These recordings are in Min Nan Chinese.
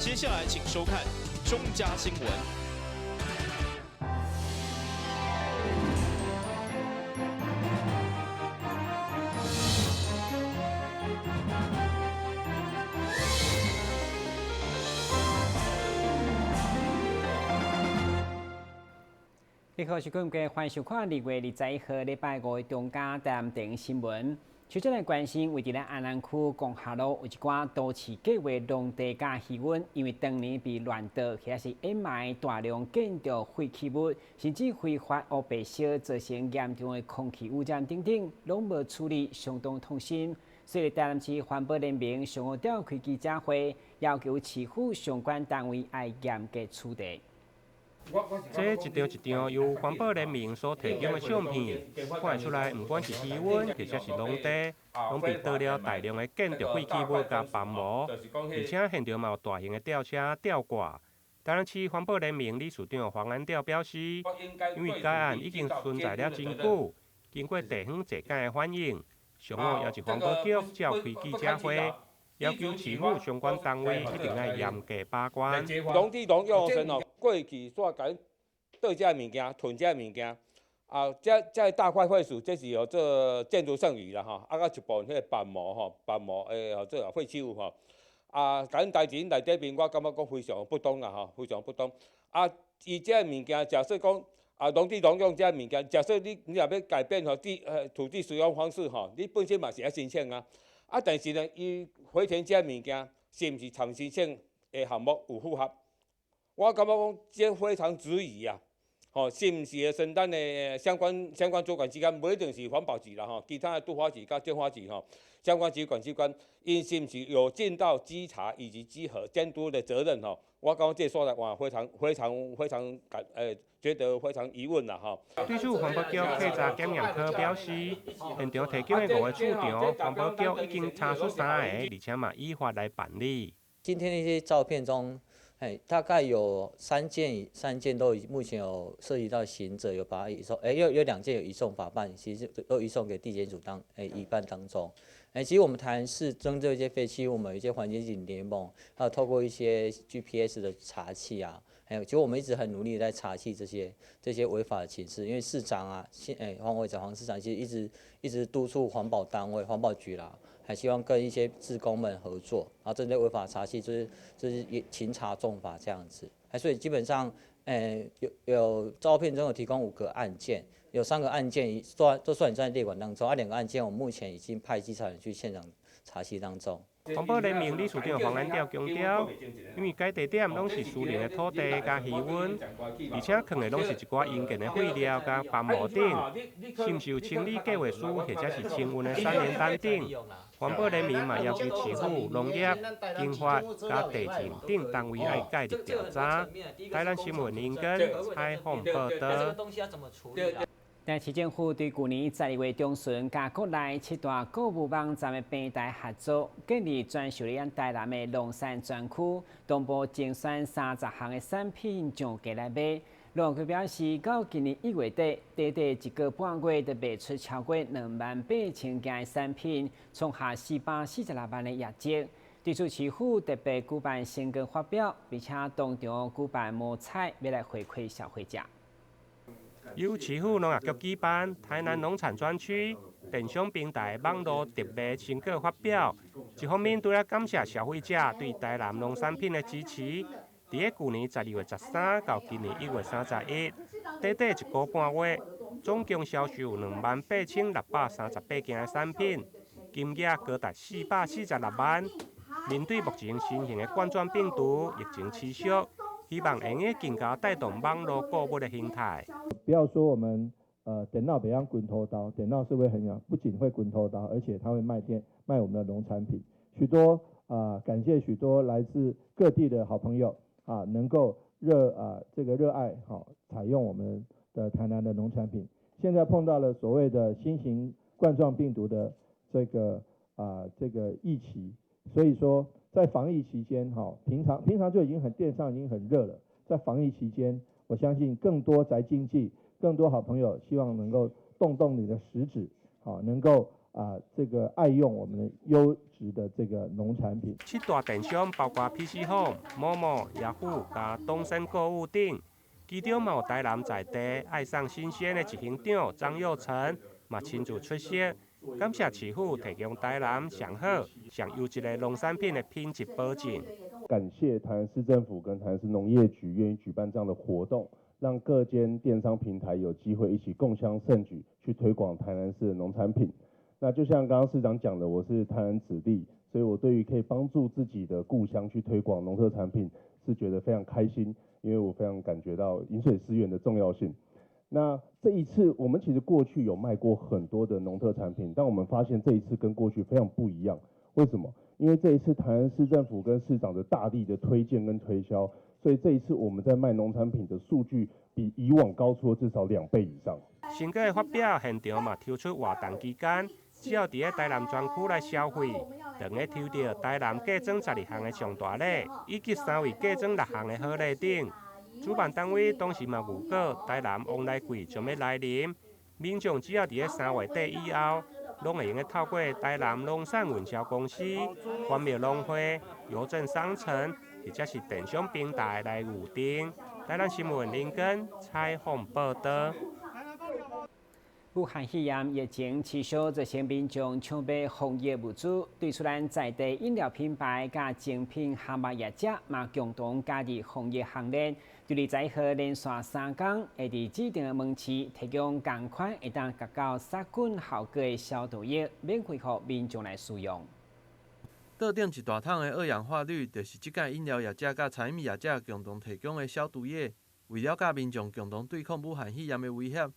接下來請收看中嘉新聞。你好，是今日歡迎收看2月21號禮拜五的中嘉台南新聞。首先來關心，位佇咱安南區光華路有一寡都市計畫農地佮魚塭，因為當年被亂倒或者是掩埋大量建築廢棄物，甚至揮發烏白燒，造成嚴重的空氣污染等等，攏無處理，相當痛心。所以台南市環保聯盟上午召開記者會，要求市府相關單位愛嚴格處理。這一張一張由環保聯盟所提供的相片，看會出來，毋管是魚塭或者是農地，攏被倒了大量的建築廢棄物佮帆布，而且現場嘛有大型的吊車吊掛。台南市環保聯盟理事長黃安調表示，因為該案已經存在了真久，經過地方濟界的反映，上午也是環保局召開記者會，要求市府相關單位一定愛嚴格把關。農地農用的時候，過去煞共倒這物件、囤這物件，啊，這大塊廢土，這是號做建築剩餘啦吼，啊，閣一部分彼個板模吼，板模的號做廢棄物吼，啊，共代誌內底面，我感覺講非常不當啦吼，非常不當。啊，伊這物件，假設講啊，農地農用這物件，假設你若欲改變吼土地使用方式吼，你本身嘛是愛申請啊。啊，但是呢，伊回填這物件是毋是參申請的項目有符合？我感覺講這非常質疑啊！吼，是毋是承擔的相關主管機關，無一定是環保局啦吼，其他的都發局佮政法局吼，相關主管機關，𪜶是毋是有盡到稽查以及稽核監督的責任吼？我感覺這說來話非常非常非常感覺得非常疑問啦吼。對此，環保局稽查檢驗科表示，現場提供的五個處長，環保局已經查出三個，而且嘛依法來辦理。今天那些照片中，大概有三件，三件都目前有涉及到刑責，有把它移送，有2件有移送法辦，其實都移送給地檢署當，移辦當中。其實我們台南市針對一些廢棄物，我們有一些環境聯盟，還有透過一些 GPS 的查緝啊，還有，其實我們一直很努力在查緝這些違法的情勢，因為市長啊，黃會長、黃市長其實一直督促環保單位、環保局啦，還希望跟一些志工們合作，然後針對違法查緝，就是勤查重罰這樣子。所以基本上，有照片中有提供5個案件，有3個案件都算在列管當中，啊，2個案件我目前已經派稽查員去現場查緝當中。環保聯盟理事長黃安調強調，因為該地點攏是私人的土地佮魚塭，而且囥的攏是一寡營建的廢料佮帆布等，是毋是有清理計劃書或者是清運的三聯單等？環保聯盟嘛要求市府、農業、經發佮地政等單位愛介入調查。台南新聞林根採訪報導。台南市政府對舊年12月中旬，佮國內七大購物網站的平台合作，建立專屬於台南的農產專區，同步精選30項的產品上架來賣。農業局表示，到今年1月底，短短一個半月就賣出超過28000件的產品，創下446萬的業績。對此，市府特別舉辦成果發表，並且當場舉辦摸彩，欲來回饋消費者。由市府農業局舉辦台南農產專區電商平台網路特賣成果發表，一方面除了感謝消費者對台南農產品的支持，佇咧舊年12月13到今年1月31，短短一個半月，總共銷售28,638件的產品，金額高達446萬。面對目前新型的冠狀病毒疫情持續，希望會用更加帶動網路購物的形態。不要說我們電腦袂曉滾土豆，電腦是會很樣，不僅會滾土豆，而且它會賣電賣我們的農產品。許多感謝許多來自各地的好朋友啊，能夠熱愛好採用我們的台南的農產品。現在碰到了所謂的新型冠狀病毒的這個疫情，所以說在防疫期間，哈，平常就已經很電商已經很熱了，在防疫期間，我相信更多宅經濟，更多好朋友希望能夠動動你的食指，好，能夠啊，這個愛用我們的優質的這個農產品。七大電商包括 PC Home、momo、雅虎佮東森購物等，其中嘛有台南在地愛上新鮮的執行長張佑成，嘛親自出席，感謝市府提供台南上好、上優質的農產品的品質保證。感謝台南市政府跟台南市農業局願意舉辦這樣的活動，讓各間電商平台有機會一起共襄盛舉，去推廣台南市的農產品。那就像剛剛市長講的，我是台南子弟，所以我對於可以幫助自己的故鄉去推廣農特產品，是覺得非常開心，因為我非常感覺到飲水思源的重要性。那這一次，我們其實過去有賣過很多的農特產品，但我們發現這一次跟過去非常不一樣。為什麼？因為這一次台南市政府跟市長的大力的推薦跟推銷，所以這一次我們在賣農產品的數據比以往高出了至少2倍以上。成果發表現場嘛，抽出活動期間，只要佇咧台南專區來消費，就會抽著台南加裝12項的上大禮，以及三位加裝六項的好禮等。主辦單位當時嘛預告，台南旺來季將欲來臨，民眾只要佇咧3月底以後，攏會用得透過台南農產運銷公司、關廟農會、郵政商城，或者是電商平台來預訂。台南新聞林根採訪報導。武漢肺炎疫情持續，造成民眾搶買防疫物資。對此，咱在地飲料品牌佮精品項目業者嘛，共同加入防疫行列。對21號連續3工，會佇指定的門市提供仝款會當達到殺菌效果的消毒液，免費予民眾來使用。桌頂一大桶的二氧化氯，就是這間飲料業者佮餐飲業者共同提供的消毒液。為了佮民眾共同對抗武漢肺炎的威脅，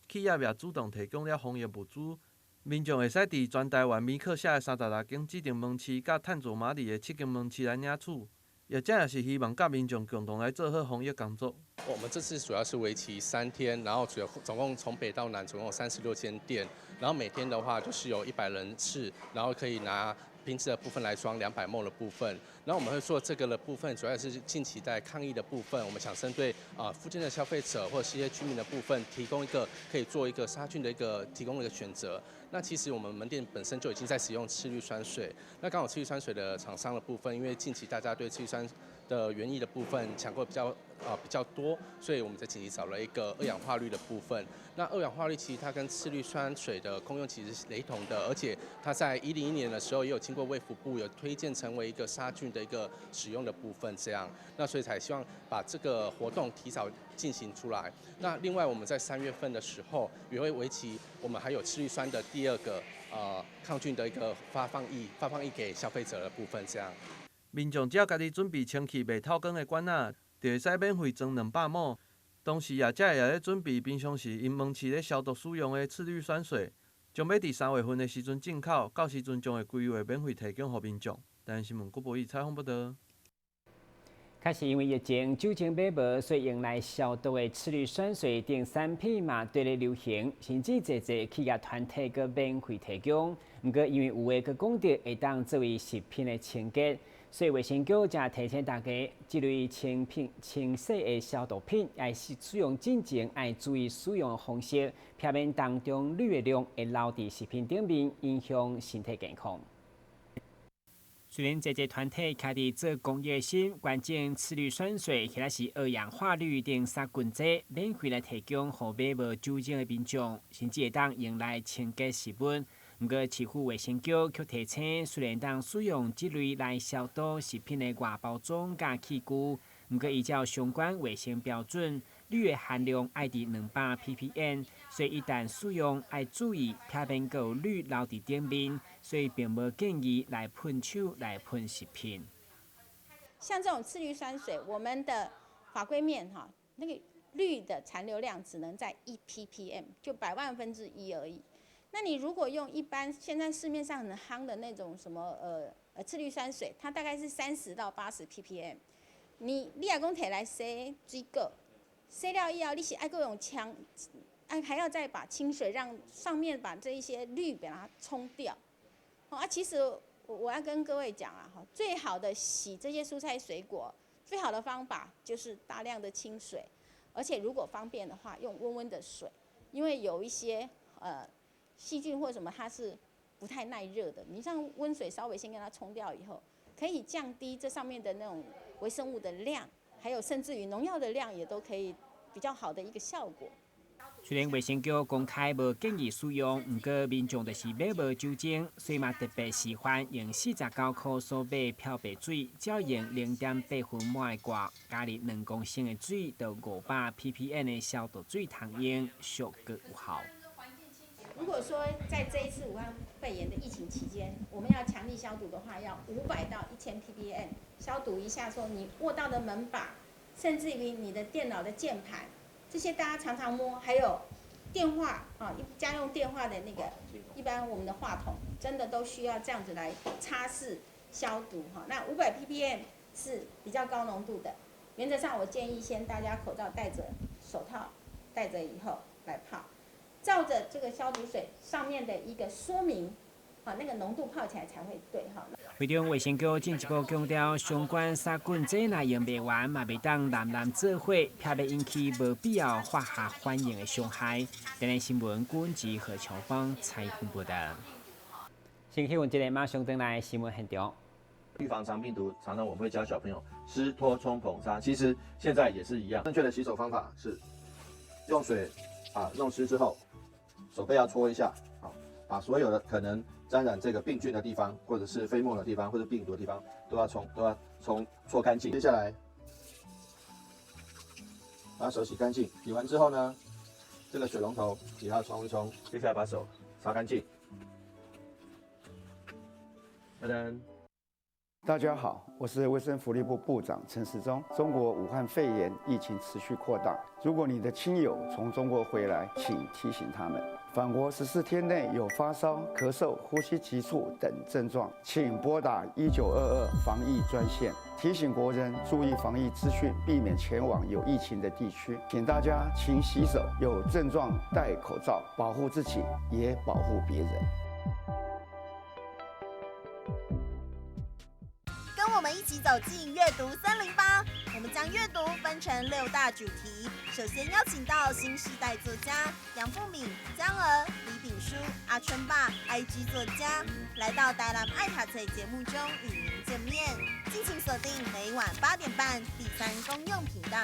企業也主動提供了防疫物資，民眾會使佇全台灣米克夏的36間指定門市佮炭做馬里的7間門市來領取。業者也是希望佮民眾共同來做好防疫工作。我們這次主要是為期3天，然後主要總共從北到南總共有36間店，然後每天的話就是有100人次，然後可以拿瓶子的部分來裝200 ml 的部分。然後我們會做這個的部分，主要是近期在抗疫的部分，我們想針對附近的消費者或者是一些居民的部分，提供一個可以做一個殺菌的一個提供一個選擇。那其實我們門店本身就已經在使用次氯酸水，那剛好次氯酸水的廠商的部分，因為近期大家對次氯酸的原液的部分搶購比較多，所以我們在緊急找了一個二氧化氯的部分。那二氧化氯其實它跟次氯酸水的功用其實是雷同的，而且它在101年的時候也有經過衛福部有推薦成為一個殺菌的一個使用的部分，這樣，那所以才希望把這個活動提早進行出來。那另外我們在3月份的時候也會為期，我們還有次氯酸的第二個抗菌的一個發放液給消費者的部分，這樣。民眾只要家己準備清氣袂透光的罐仔，就會使免費裝200 ml。同時，業者也咧準備平常時𪜶門市咧消毒使用的次氯酸水，將欲佇3月份的時陣進口，到時陣將會規劃免費提供予民眾。台南新聞郭博義採訪報導。確實因為疫情酒精買無，所以用來消毒的次氯酸水等產品嘛，對咧流行，甚至濟濟企業團體閣免費提供。毋過因為有的閣講著會當作為食品的清潔，所以衛生局才提醒大家，這類清品清洗的消毒品，愛使用進前愛注意使用方式，避免當中氯的量會留佇食品頂面，影響身體健康。雖然濟濟團體徛佇做公益心，捐贈次氯酸水或者是二氧化氯等殺菌劑，免費來提供予買無酒精的民眾，甚至會當用來清潔食物。毋過市府衛生局卻提醒，雖然當使用這類來消毒食品的外包裝佮器具，毋過依照相關衛生標準，氯的含量愛佇200 ppm，所以一旦使用愛注意，避免閣有氯留佇頂面，所以並無建議來噴手來噴食品。像這種次氯酸水，我們的法規面哈，那個氯的殘留量只能在1 ppm，就百萬分之一而已。那你如果用一般現在市面上很夯的那種什麼次氯酸水，它大概是30到80 ppm。你若講提來洗水果，洗了以後你是愛閣用槍，愛還要再把清水讓上面把這一些氯把它沖掉。啊，其實我要跟各位講啊，哈，最好的洗這些蔬菜水果，最好的方法就是大量的清水，而且如果方便的話，用溫溫的水，因為有一些細菌或什麼，它是不太耐热的，你像温水稍微先跟它冲掉以后，可以降低这上面的那种微生物的量，还有甚至于农药的量也都可以比较好的一个效果。虽然卫生局公开无建议使用，毋过民众就是买无酒精，所以嘛特别示范用49箍所买漂白水，只要用0.8分满的罐，加入2公升的水，就500 ppm 的消毒水通用，俗阁有效。如果说在这一次武汉肺炎的疫情期间，我们要强力消毒的话，要500到1000 ppm 消毒一下，说你握到的门把，甚至于你的电脑的键盘。这些大家常常摸，还有电话啊，家用电话的那个，一般我们的话筒，真的都需要这样子来擦拭消毒哈。那500 ppm 是比较高浓度的，原则上我建议先大家口罩戴着，手套戴着以后来泡，照着这个消毒水上面的一个说明，好，那个浓度泡起来才会对哈。会中卫生局进一步强调，相关杀菌剂若用袂完，嘛袂当滥滥做伙，避免引起无必要化学反应的伤害。电视新闻郭志何乔芳采访报道。先去问一个，马上转来新闻现场。预防肠病毒，常常我们会教小朋友湿拖冲捧擦，其实现在也是一样。正确的洗手方法是用水弄湿之后，手背要搓一下，好，把所有的可能沾染这个病菌的地方，或者是飞沫的地方，或者病毒的地方，都要冲搓干净。接下来把手洗干净，洗完之后呢，这个水龙头也要冲一冲。接下来把手擦干净。噔噔。大家好，我是卫生福利部部长陈时中。中国武汉肺炎疫情持续扩大，如果你的亲友从中国回来，请提醒他们，返国14天内有发烧、咳嗽、呼吸急促等症状，请拨打1922防疫专线。提醒国人注意防疫资讯，避免前往有疫情的地区。请大家勤洗手，有症状戴口罩，保护自己，也保护别人。跟我们一起走进阅读森林吧！我们将阅读分成6大主题。首先邀请到新时代作家杨富敏、江娥、李炳书、阿春爸、IG 作家，来到台南爱读册节目中与您见面。敬请锁定每晚8点半第3公用频道。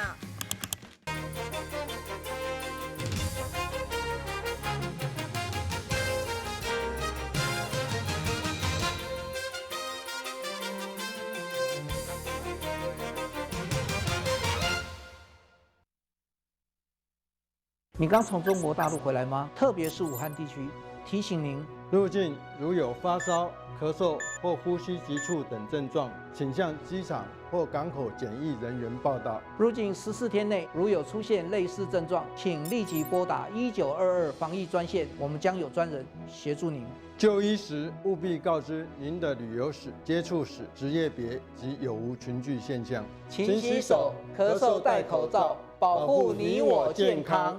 你刚从中国大陆回来吗？特别是武汉地区，提醒您：入境如有发烧、咳嗽或呼吸急促等症状，请向机场或港口检疫人员报到。入境14天内如有出现类似症状，请立即拨打1922防疫专线，我们将有专人协助您。就医时务必告知您的旅游史、接触史、职业别及有无群聚现象。勤洗手，咳嗽戴口罩，保护你我健康。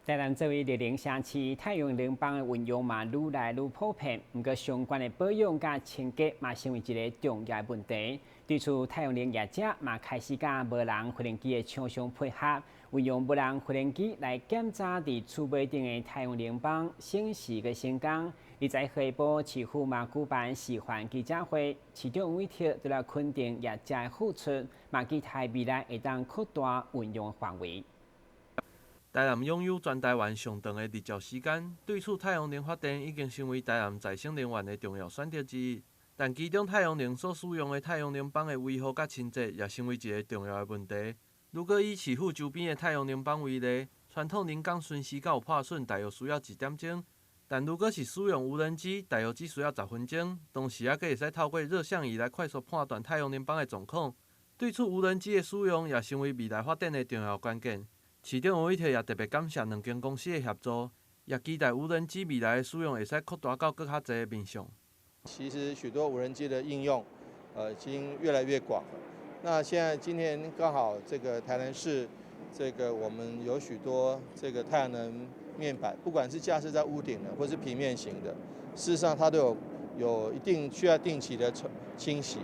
台南作为热能城市，太阳能板的运用嘛愈来愈普遍，毋过相关的保养佮清洁嘛成为一个重要的问题。对此，太阳能业者嘛开始佮无人飞行机的厂商配合，运用无人飞行机来检查伫厝尾顶的太阳能板省时佮省工。而在下晡，市府嘛举办示范记者会，市长委托对来肯定业者的付出，嘛期待未来会当扩大运用范围。台南拥有全台湾上长的日照时间，对此太阳能发电已经成为台南再生能源的重要选择之一。但其中太阳能所使用的太阳能板的维护佮清洁也成为一个重要的问题。如果以市府周边的太阳能板为例，传统人工巡视到有破损，大约需要1点钟；但如果是使用无人机，大约只需要10分钟。同时，还阁会使透过热像仪来快速判断太阳能板的状况。对此，无人机的使用也成为未来发展的重要关键。市长委托也特别感谢两间公司的协助，也期待无人机未来的使用会使扩大到阁较济的面向。其实许多无人机的应用，已经越来越广了。那现在今天刚好这个台南市，这个我们有许多这个太阳能面板，不管是架设在屋顶的，或是平面型的，事實上它都有一定需要定期的清洗，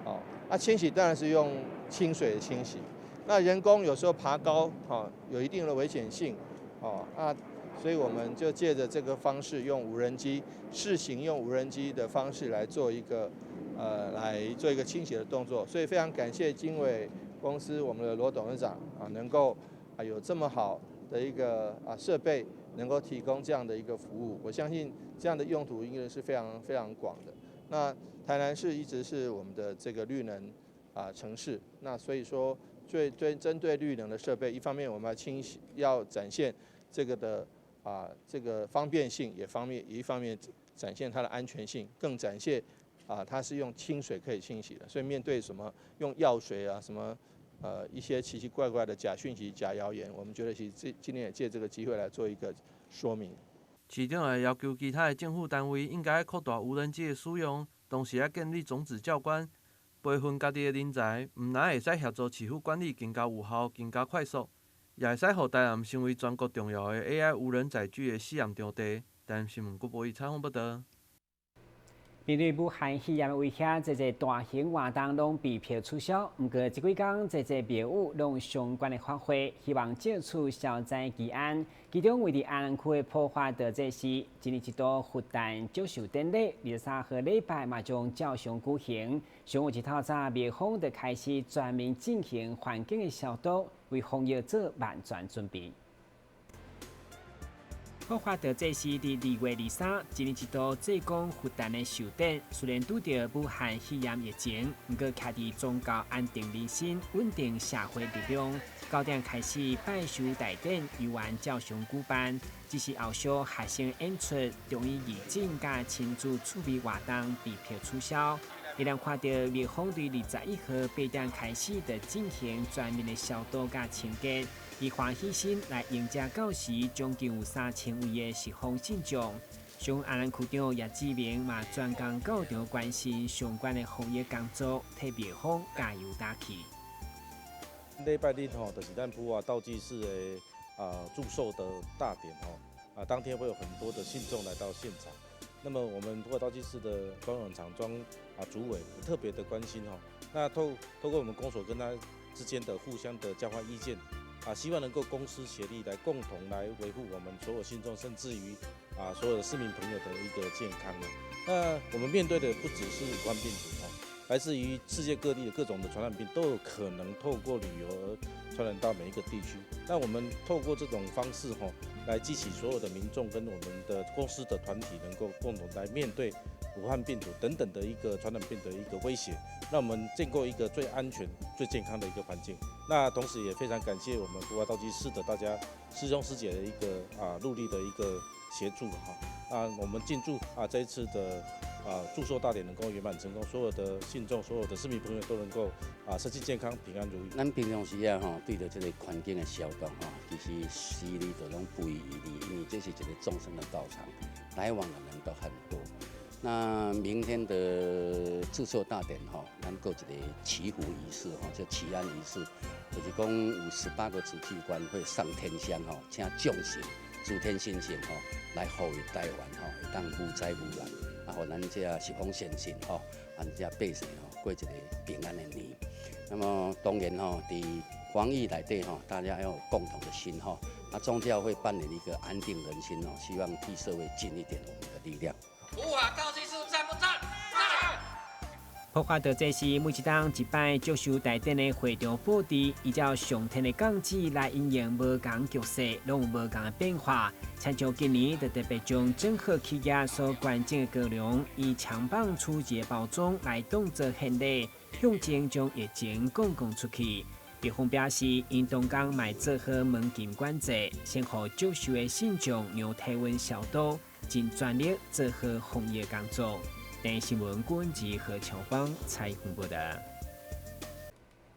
哦，那清洗當然是用清水清洗。那人工有時候爬高，哈，有一定的危險性，哦，那所以我們就借著這個方式，用無人機試行用無人機的方式來做一個清洗的動作。所以非常感謝經緯公司我們的羅董事長啊，能夠啊有這麼好的一個啊設備，能夠提供這樣的一個服務。我相信這樣的用途應該是非常非常廣的。那台南市一直是我們的這個綠能啊城市，那所以說最最針對綠能的設備，一方面我們要清洗，要展現這個的啊這個方便性，也方面一方面展現它的安全性，更展現啊它是用清水可以清洗的。所以面對什麼用藥水啊什麼一些奇奇怪怪的假訊息、假謠言，我們覺得其實這今天也借這個機會來做一個說明。市長也要求其他的政府單位應該擴大無人機的使用，同時愛建立種子教官，培訓家己的人才，毋但會使協助市府管理更加有效、更加快速，也會使予台南成為全國重要的 AI 無人載具的試驗場地。台南新聞郭博宇採訪報導。面對武漢肺炎的威脅，濟濟大型活動攏被迫取消。毋過，這幾工濟濟廟宇攏有相關的法會，希望借此消災祈安。其中，位佇安南區的普華道濟寺，一年一度佛誕祝壽典禮，23號禮拜嘛將照常舉行。上午一透早，廟方就開始全面進行環境的消毒，為防疫做萬全準備。普華道濟寺佇2月23，一年一度濟公佛誕的壽典，雖然拄著武漢肺炎疫情，毋過徛佇宗教安定民心、穩定社會力量，9點開始拜壽大典，猶原照常舉辦。只是後續學生演出、中醫義診佮親子趣味活動被迫取消。依然看著廟方對21號8點開始就進行全面的消毒佮清潔。以歡喜心來迎接到時將近有3000位的十方信眾。像安南區長葉志明嘛，專工到場關心相關的防疫工作，替廟方加油打氣。禮拜日吼，就是咱普華道濟寺的啊祝壽的大典吼，啊當天會有很多的信眾來到現場。那麼我們普華道濟寺的莊永長莊啊主委特別的關心吼，那透過我們公所跟他之間的互相的交換意見。啊，希望能夠公私協力來共同來維護我們所有信眾，甚至於啊所有的市民朋友的一個健康。那我們面對的不只是武漢病毒哦，來自於世界各地的各種的傳染病都有可能透過旅遊而傳染到每一個地區。那我們透過這種方式吼，來激起所有的民眾跟我們的公司的團體能夠共同來面對武漢病毒等等的一個傳染病的一個威脅，讓我們建構一個最安全、最健康的一個環境。那同時也非常感謝我們普華道濟寺的大家師兄師姐的一個啊努力的一個協助哈。啊，我們敬祝啊這一次的啊祝壽大典能夠圓滿成功，所有的信眾、所有的市民朋友都能夠啊身體健康、平安如意。咱平常時啊吼，對著這個環境的消毒吼，其實心裡都攏不遺餘力，因為這是一個眾生的道場，來往的人都很多。那明天的祝壽大典吼，咱閣一個祈福儀式吼，叫祈安儀式，就是講有18個主祭官會上天香吼，請眾神、諸天神聖吼來護衛台灣吼，會當無災無難，啊，予咱這十方善信吼，咱這百姓吼過一個平安的年。那麼當然吼，佇防疫內底吼，大家要有共同的心吼，啊，宗教會扮演一個安定人心哦，希望替社會盡一點我們的力量。普華道濟寺讚不讚？讚！普華道濟寺每一冬一擺祝壽大典的會場布置，依照上天的降旨來因應無仝局勢，攏有無仝的變化。親像今年就特別將整合企業所捐贈的高粱，以長棒處置的包裝來當做獻禮，象徵將疫情趕趕出去。廟方表示，𪜶同工嘛做好門禁管制，先予祝壽的信眾量體溫消毒，盡全力做好防疫工作。電視新聞郭文吉和喬芳採訪報道。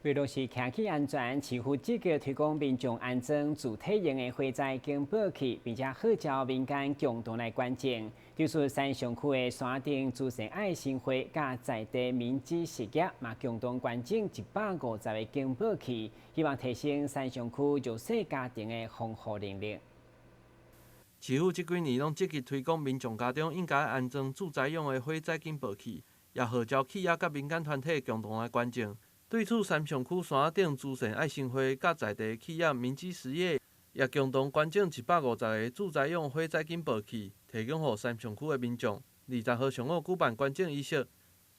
為落實行去安全，市府積極推廣民眾安裝自體型的火災警報器，並且號召民間共同來捐贈。就是三重區的山頂慈善愛心會佮在地民資實業嘛，共同捐贈150個警報器，希望提升三重區弱勢家庭的防護能力。市府這幾年攏積極推廣民眾家中應該安裝住宅用的火災警報器，也號召企業佮民間團體共同來捐贈。對此，三重區山仔頂慈善愛心會佮在地企業明基實業也共同捐贈150個住宅用火災警報器，提供予三重區的民眾。20號上午舉辦捐贈儀式，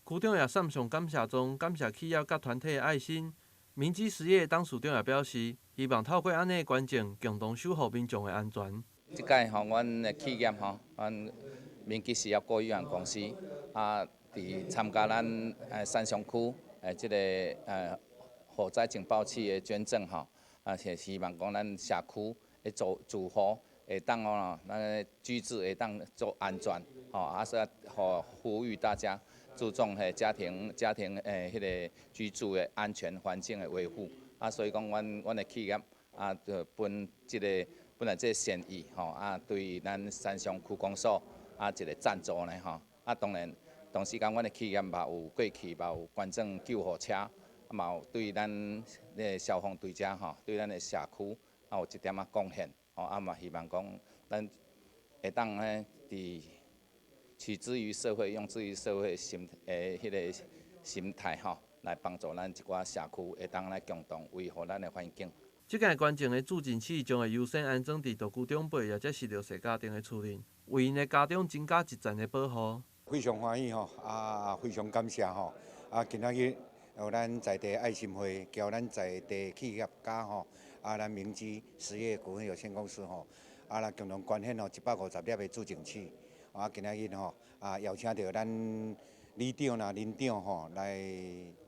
區長也送上感謝狀，感謝企業佮團體的愛心。明基實業董事長也表示，希望透過按呢捐贈，共同守護民眾的安全。這屆吼，阮的企業吼，阮明基實業股份有限公司啊，佇參加咱三重區這个火災警報器的捐贈吼，啊是希望講咱社區的住住戶會當哦，咱居住會當做安全吼，啊所以予呼籲大家注重彼家庭家庭彼个居住的安全環境的維護，啊所以講阮阮的企業啊，就分這个。本來這個善意吼啊，對咱三重區公所啊一個贊助呢吼啊，當然同時間阮的企業嘛有過去嘛有捐贈救護車，嘛有對咱的消防隊遮吼，對咱的社區啊有一點仔貢獻吼啊嘛希望講咱會當呢佇取之於社會，用之於社會心的彼個心態吼，來幫助咱一寡社區會當來共同維護咱的環境。這屆捐贈的住警器將會優先安裝佇獨居長輩，或者是弱勢家庭的厝內，為𪜶的家中增加一層的保護。非常歡喜吼，啊，非常感謝吼，啊，今仔日有咱在地愛心會，交咱在地企業家吼，啊，咱明基實業股份有限公司吼，啊，來共同捐獻吼150粒的住警器，啊，今仔日吼，啊，邀請著咱里長啦、鄰長吼來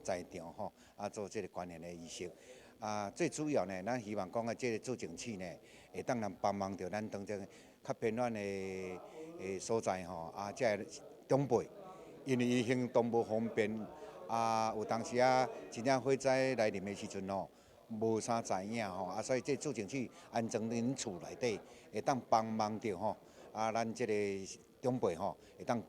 在場吼，啊，做這個捐獻的儀式。啊，最主要呢，咱希望講啊，這個住警器呢，會當來幫忙著咱當中較偏遠的的所在吼，啊，這个長輩，因為伊行動無方便，啊，有當時啊，真正火災來臨的時陣吼，無啥知影吼，啊，所以這住警器安裝佇𪜶厝內底，會當幫忙著吼，啊，咱這個長輩吼，會當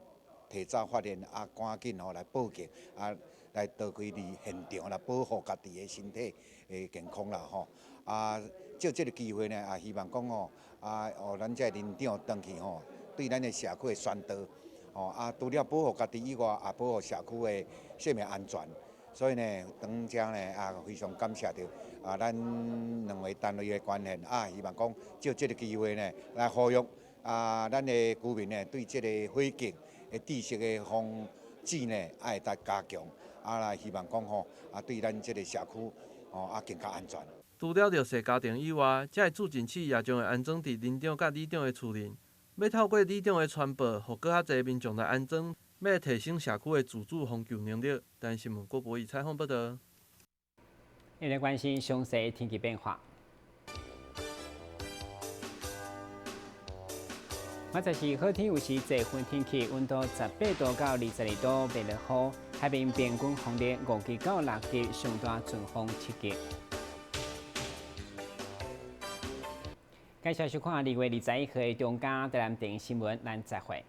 提早發現，啊，趕緊吼來報警，啊，來逃開離現場，來保護家己的身體的健康啦吼。啊，藉這个機會呢，也希望講吼，啊，予咱這鄰長轉去吼，對咱的社區的宣導，吼，啊，除了保護家己以外，也保護社區的生命安全。所以呢，當遮呢，啊，非常感謝著啊，咱兩個單位的捐獻，啊，希望講藉這个機會呢，來呼籲啊，咱的居民呢，對這个火警的知識的防止呢，愛來加強，啊，來希望講吼，啊，對咱這个社區吼，啊，更加安全。除了弱勢家庭以外，這个住警器也將會安裝佇鄰長佮里長的厝內，欲透過里長的傳報，予閣較濟民眾來安裝，欲提升社區的自主防救能力。台視新聞郭博義採訪報導。一來關心詳細天氣變化。明仔是好天，有時濟雲天氣，溫度18度到22度，袂落雨。海面平均風力5級到6級，上大陣風7級。感謝收看2月21號的中嘉台南電視新聞，咱再會。